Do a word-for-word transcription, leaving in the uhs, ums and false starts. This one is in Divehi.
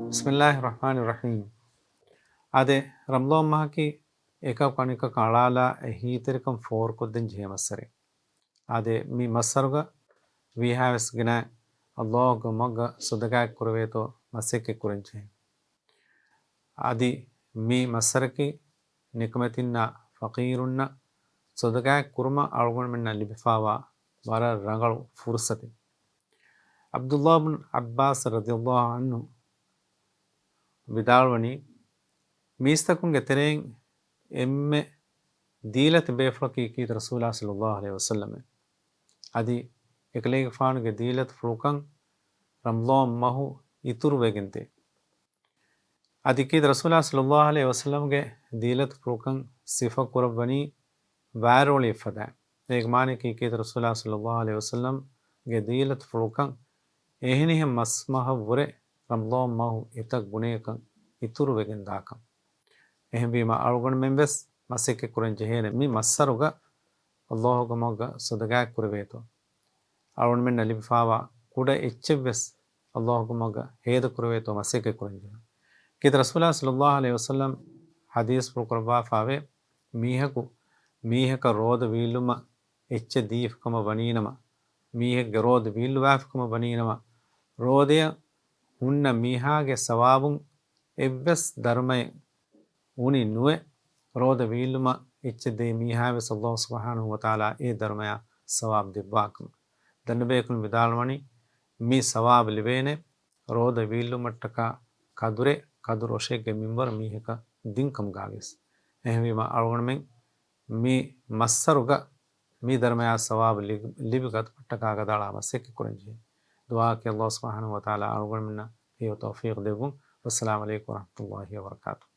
ބިސްމިއްލާހި ރަޙްމާނި ރަޙީމް. އާދެ، ރަމަޟާން މަހަކީ އެކަކު އަނެކަކަށް އަޅާލާ އެހީތެރިކަން ފޯރުކޮށްދޭން ޖެހޭ މައްސަރެއް. އާދެ، މި މައްސަރުގަ ވީހާވެސް ގިނަ ﷲ ގެ މަގަށް ޞަދަޤާތް ކުރެވޭތޯ މަސައްކަތް ކުރަން ޖެހޭ. އަދި މި މައްސަރަކީ ނިކަމެތިންނާ ފަޤީރުންނަށް ޞަދަޤާތް ކުރުމަށް އަޅުގަނޑުމެންނަށް ލިބިފާވާ ވަރަށް ރަނގަޅު ފުރުޞަތެއް. ޢަބްދުﷲ ބިން ޢައްބާސް ރަޟިޔަﷲ ޢަންހު ވިދާޅުވަނީ، މީސްތަކުންގެ ތެރެއިން އެންމެ ދީލަތި ބޭފުޅަކީ ކީރިތި ރަސޫލާ ޞައްލަﷲ ޢަލައިހި ވަސައްލަމެ. އަދި އެކަލޭގެފާނުގެ ދީލަތިފުޅުކަން ރަމަޟާން މަހު އިތުރުވެގެންދޭ. އަދި ކީރިތި ރަސޫލާ ޞައްލަﷲ ޢަލައިހި ވަސައްލަމްގެ ދީލަތިފުޅުކަން ސިފަކުރައްވަނީ ވާރޯޅިއެއް ފަދައިން. އޭގެ މާނައަކީ ކީރިތި ރަސޫލާ ޞައްލަﷲ ޢަލައިހި ވަސައްލަމްގެ ދީލަތިފުޅުކަން އެހެނިހެން މަސްމަހަށްވުރެ ރަމަޟާން މަހު އެތައް ގުނަޔަކަށް އިތުރުވެގެންދާކަން. އެހެންވީމަ އަޅުގަނޑުމެންވެސް މަސައްކަތް ކުރަން ޖެހޭނެ މި މައްސަރުގަ ﷲ ގެ މަގަށް ޞަދަޤާތް ކުރެވޭތޯ. އަޅުގަނޑުމެންނަށް ލިބިފާވާ ކުޑަ އެއްޗެއްވެސް ﷲ ގެ މަގަށް ހޭދަކުރެވޭތޯ މަސައްކަތް ކުރަން ޖެހޭ. ކީރިތި ރަސޫލާ ޞައްލަﷲ ޢަލައިހި ވަސައްލަމް ޙަދީޘްފުޅު ކުރައްވާފައިވޭ، މީހަކު މީހަކަށް ރޯދަ ވީއްލުމަށް އެއްޗެއް ދީފިކަމަށް ވަނީނަމަ، މީހެއްގެ ރޯދަ ވީއްލުވާފިކަމަށް ވަނީނަމަ، ރޯދަޔަށް ހުންނަ މީހާގެ ސަވާބުން އެއްވެސް ދަރުމައެއް އުނި ނުވެ، ރޯދަ ވީއްލުމަށް އެއްޗެއް ދޭ މީހާވެސް ﷲ ސުބްޙާނަހޫ ވަތަޢާލާ އެ ދަރުމަޔާ ސަވާބު ދެއްވާކަމަށް. ދަންނަބޭކަލުން ވިދާޅުވަނީ، މި ސަވާބު ލިބޭނެ ރޯދަ ވީއްލުމަށްޓަކާ ކަދުރެއް، ކަދުރު ރޮށެއްގެ މިންވަރު މީހަކަށް ދިންކަމުގާވިޔަސް. އެހެންވީމަ އަޅުގަނޑުމެން މި މައްސަރުގަ މި ދަރުމަޔާ ސަވާބު ލި-، ލިބިގަތުމަށްޓަކާ ގަދައަޅާ މަސައްކަތް ކުރަންޖެހޭ. ދުޢާއަކީ ﷲ ސުބްޙާނަހޫ ވަތަޢާލާ އަޅުގަނޑުމެންނަށް ހެޔޮ ތައުފީޤު ދެއްވުން. ވައްސަލާމު ޢަލައިކުމް ވަރަޙްމަތުﷲ ވަބަރަކާތުހު.